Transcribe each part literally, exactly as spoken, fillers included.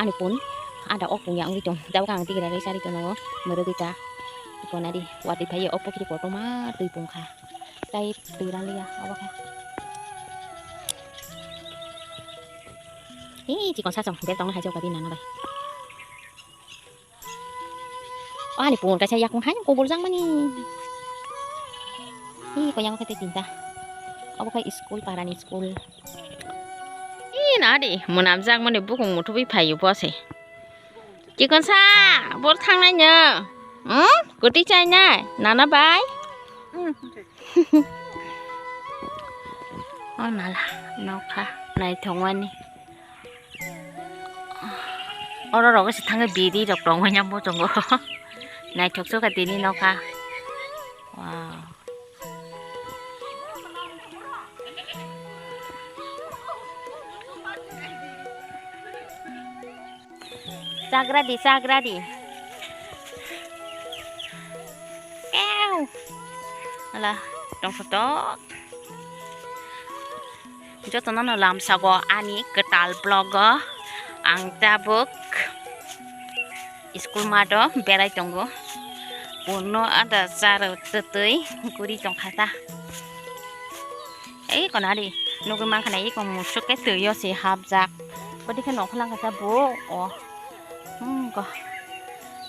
Ni pun ada ok pung yang ri tong. Jabo kang tigra ri sari tono mero dita. Iko nadi wati phai o pokri kotorma twi pung kha. Tai twi rang liya abo kha. Hi chikon sasong bel tong hai jok ka di nana bai. O ani pun kaisa yakung hai kubul jang mani. Hi ko yang kete tinta. Abo kha school, parani school. Hi na di, mwnam jang mani bukung muthubwi phaio bo se. Chikon sa, bor thangnai no. Hmm? Kwtwi chainai, nana bai. O nala, nokha, naithok mani. Oro rogo se thangwi biri rok tongwi ya muchungo. Naithok sukha tini nokha. Wow. Chagra di, chagra di. Ew. Ala, tong photo. Jotono no lamsago ani kwtal vlog o ang tabuk school math o berai tongo. Bono ada charo twtwi guri tongkha ta. Ei konari nugwi mankha na eko musuk khe twi o se hapjak. Bodi khe nokholang kha bo o. Hmm, ko.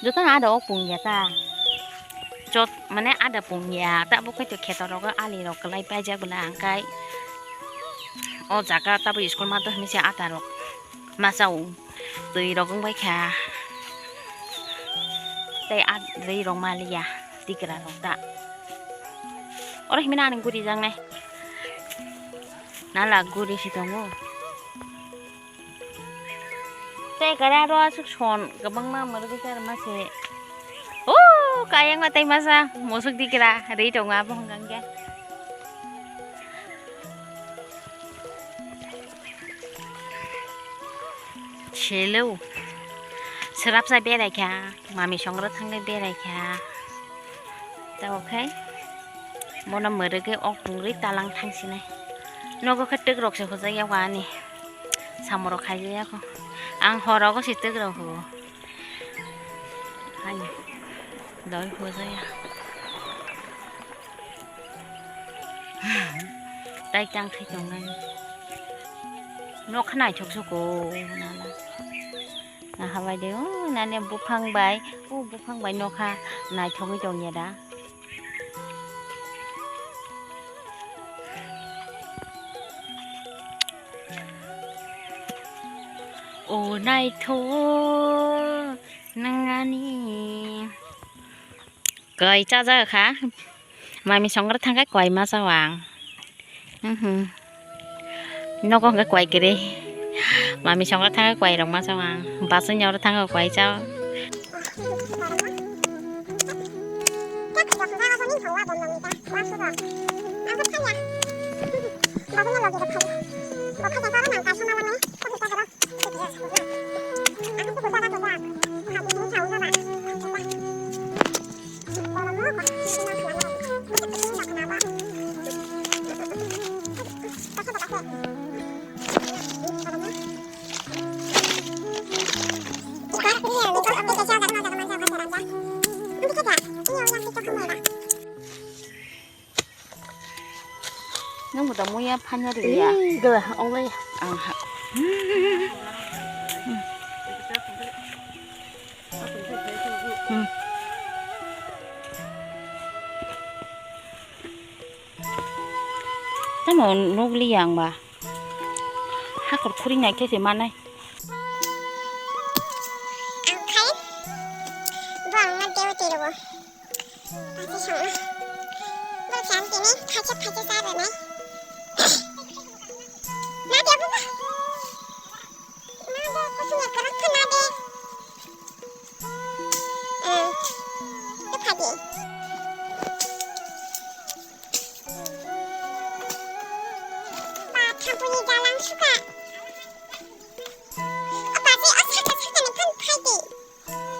Jotono ada o pungya ta. Jot, mane ada pungya ta bo khe to kheto rogo ali rok kwlai paijak bwla ang kai. O jaga tabo school math o hinwi se ata rok masa o twi rok wng bai kha. Tei a twi rok maliya tikra rok ta. Oro himna ani guri jaknai. Nala guri si tongo. Tei kare aro aswk son kwbangma mwrwgwi charwma se. O kayang ma tei masa musuk dikra ri tongo abo hwnka hwnkhe. Selo. Swrapsa berai kha, mami songra thangwi berai kha. Tei okhai bono mwrwgwi ok pungwi talang thangsinai. Nogo khe twk rok se hojak ya ani. Samorok khaijak ya kho. Ang horogo se twk rok huo. Ani. Doi hojak ya. Tai tang thai tongnai. Nokha naithok suko nala. Naha bai de o nani buphang bai, o buphang bai nokha naithogwi tongya da. O naithok nang ani. Koi chajak kha. Mami songra thangkhe koi ma chao ang. Mhm. Nogo hwnkhe koi kwrwi. Mami songra thangkhe koi rok ma chao ang. Bus wngnyo oro thangkhe koi chao. Nung bo tong muya phanya ri ya. Ih, gela, ong lai. Ang ha. Hmm. Tamo nugli yang ba. Hakor khuri nai khe se manai. Ang khai. Bo ang ma dewa tiro bo. Phaisa songno. Bo cham tini phaisa phaisa cha rwnai. Na de buba. Na de kusung ya kwrak kha na de. Eh. De phadi. Ba thampuni dalang suka. O baji o saka saka ni phan phai di.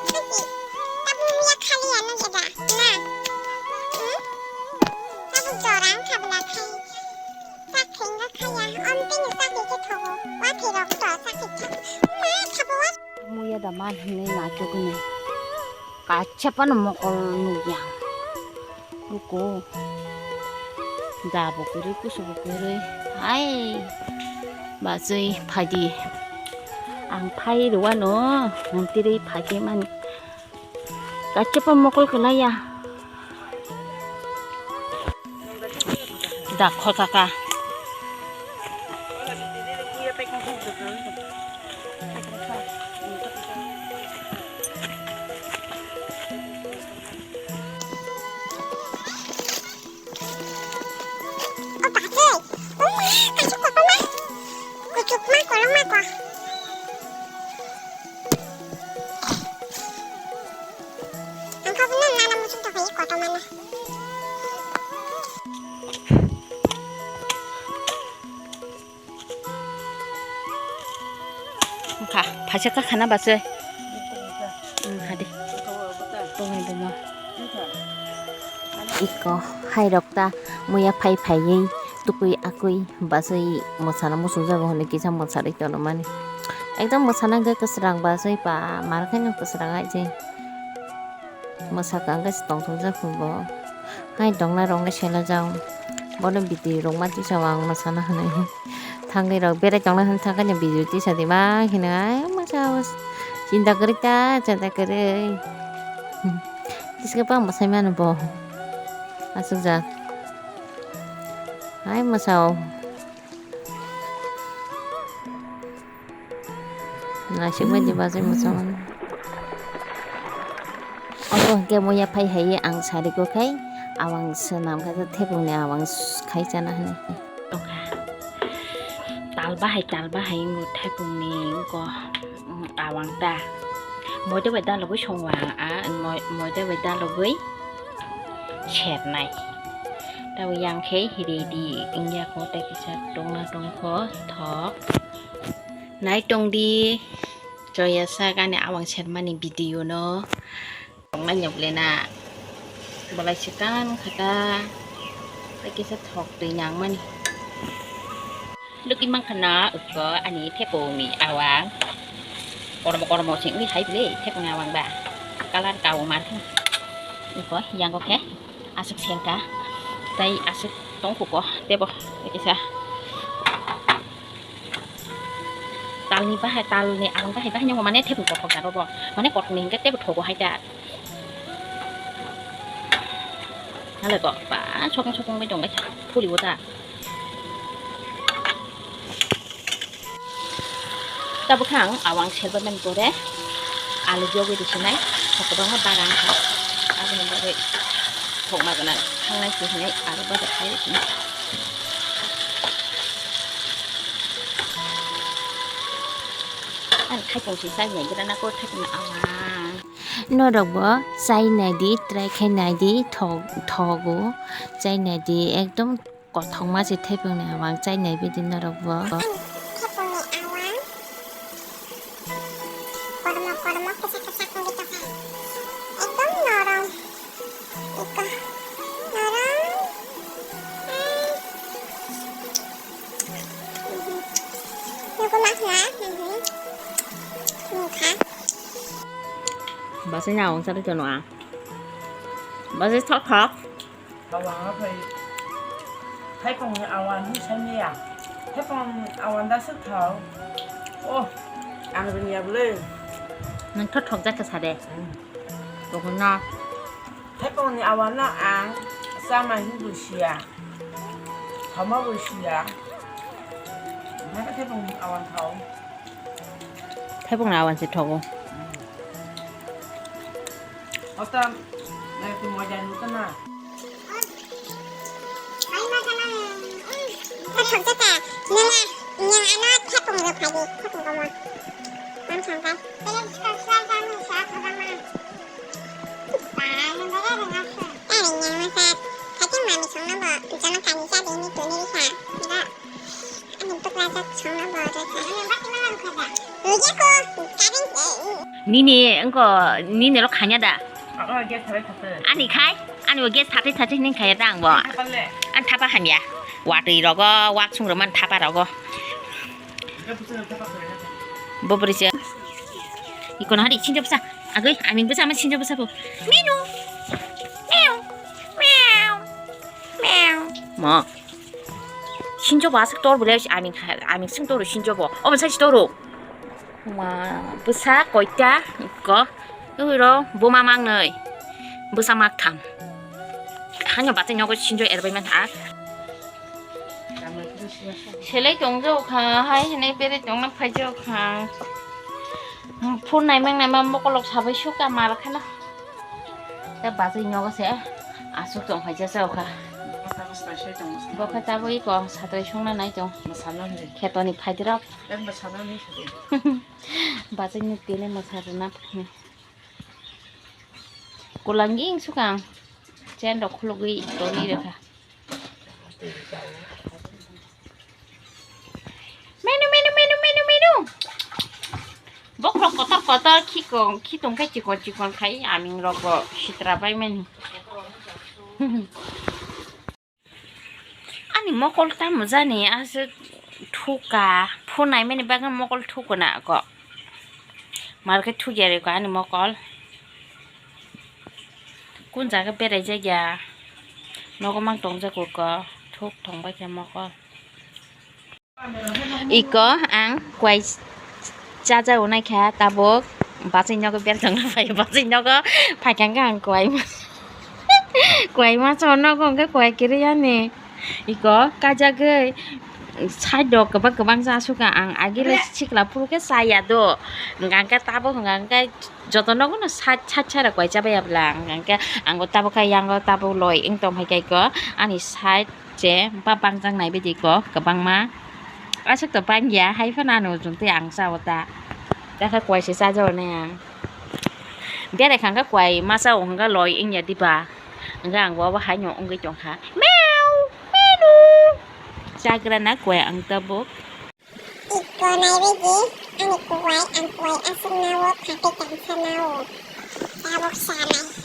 Phan di. Tabuk muya khali ya nang eda. Na. Hmm? Tabuk jorang khabla khai. Sak khai nga khaya. Om tini sak ni khe thogo. Wa thiro kuto sak khai kha. Ma thabo wa. Da man hwnwi naitukni kaisa phano mokol nukya. Luku da bo kwrwi, kusu bo kwrwi. Hai, bachwi phaidi. Ang phai rwano, ang tiri phaidi mani. Kaisa phano mokol kwlaiya. Da khotaka. Ang kau benar nana musim tak kayak kota mana. Wngkha, phaisa kha khana bachwi. Wngkha de. Tongnai buma. Iko, hai rok ta muya phai phaiwi tukui akui bachwi mwsana muchungjago hwnwi kisa mwsarwi tono mani. Ekdom mwsana hwnkhe kwsrang bachwi pa mar khe no kwsrang ai je. Mwsaka wngkha se tongthokjak bo. Hai tongna rok wngkha selajak. Bono bidi rok ma tisa o ang mwsana hinwi. Thangwi rok berai tongna hinwi thangkhe no bidi tisa di ma hinwi ai mwsa o chinta kwrwi ta chinta kwrwi. Tiskhe pa mwsai mano bo. Aswkjak. Hai mwsa o. Naisik bai di bachai mwchang. Obo hwnkhe muya phai hai ang sari ko khai awang swnam kha thepung ni awang khai chana hinwi. Tal bahai tal bahai wngkha thepung ni wngkha awang ta. Moido bai dalogwi songwang a moido bai dalogwi. Sernai. Tabo yang khe ready wngya kho tei kisa tongna tongkho thok. Nai tongdi, choya sak ani awang sermani video no. Tongnai nyoklena. Bolai sekan khata. Tei kisa thok twi nangmani. Lugui mankha na uko ani thepung ni awang. Kormo kormo se wngwi hai bwle thepung ni awang ba. Colour kau mar khe. Uko yango khe aswk sengkha. Tei aswk tongkhuko tebo kisa. Talni bahai, talni awang bahai bahai nangma mane thepung kothok jaro bo. Mane kothok ni hwnkhe tebo thogo hai ta. Hale ko ba sokong sokong bai tong bai thuli bo ta. Tabuk khe ang awang selbaimani pore alu jogwi risinai, kwbangma bagan kha. Aboni bagwi thokma gwnang thangnai se hinwi alu baja khai risinai. Ani thaipung se chai nai gra na ko thaipung awang. Norok bo chai nai di, try khai nai di, thok, thogo chai nai di, ekdom. Kothokma se thepung ni awang chai nai bidi norok bo. Thepung ni awang. Kormo kormo kisa kisa wngwi tongkha. Ekdom norom. Iko. Norom. Nugo ma khna. Nukha. Bachai na awang chari tono a. Bachai thok thok. Awang phai thaipung ni awang hi sani ya. Thaipung ni awang da suk thau. Oh, ang ring ya bwle. Nang thok thok jak khe sa de. Hmm. Tokon na. Thaipung ni awang no ang sama hi bo siya. Thoma bo siya. Nang thaipung ni awang thau. Thaipung ni awang se thogo. Hmm. Ota, na tu moja nukana. Thok jaka, nang, nang ano thepung rw phai di, thepung komo. Ang thangkai. Ba, nang bai rwngya se. Ani nyang masa, khatung mami songno bo, jono kani cha di ni tuni risa. Ba. Ani bwklajak songno bo rwkha. Nini wngkha, nini rok khanya da? Ani khai, ani bo gas thapri thapri hwnwi khaya da ang bo. Ang thapa hamya. Watwi rogo, wak sung rwmani thapa rogo. Bo bwrwi se. Kono hari sinjo bwsa. Agwi, aming bwsa ama sinjo bwsa bo. Menu. Meow. Meow. Meow. Mo. Sinjo bo aswk tor bwle, aming, aming swng toro sinjo bo. Obo sai toro. Ma, bwsa koita ko. Ui ro, buma mangnoi. Bwsa mak tham. Hanya batai nogo sinjo erbai man ha. Selai tong jao kha, hai hinai bere tong na phai jao kha. Phur naimang naima mokolok sabai suka mar khana. Ta bazai nogo se asuk tong phai jao kha. Bo kha tabui ko satrai songna nai tong. Khetoni phai dirok. Bazai ni tini masa rwna. Kulangging sukang. Chen rok khulugwi toni rwkha. Menu, menu, menu, menu, menu. Bokhorok kotor kotor khikong, khitong khe chikon chikon khai aming rok bo sitra pai mani. Ani mokol tamo jani aswk thuka, phunai mani bagwi mokol thukuna ko. Market thukya reko ani mokol. Kun jaga berai jakya. Nogo mang tong jago ko. Thuk thong bai khe mokol. Iko ang kwai chaja unai kha tabuk. Bachai nogo ber tong phai. Bachai nogo phai kha ang kwai. Kwai ma chono ko hwnkhe kwai kiri yani. Iko kajagwi side rok kwbang kwbang cha suka ang agile sikla phuru khe chaya do. Hwnkha hwnkhe tabuk hwnkha hwnkhe joto nogo no side side side rok kwai cha baya bwla hwnkha hwnkhe ang bo tabuk khe yang o tabuk loi wng tong phai kha iko ani side je ba bangjak nai bidi iko kwbangma aswk to bangya hai phano ano chwng tei ang cha o ta. Dakha kwai se chaja o nai ang. Berai kha hwnkha kwai masa o hwnkha loi wngya diba. Hwnkha ang bo abo haino wngwi tongkha. Meow, menu. Chagra na kwai ang tabuk. Iko naiwi di, ani kwai, ang kwai aswk nao, phatai tangsa nao. Tabuk sanai.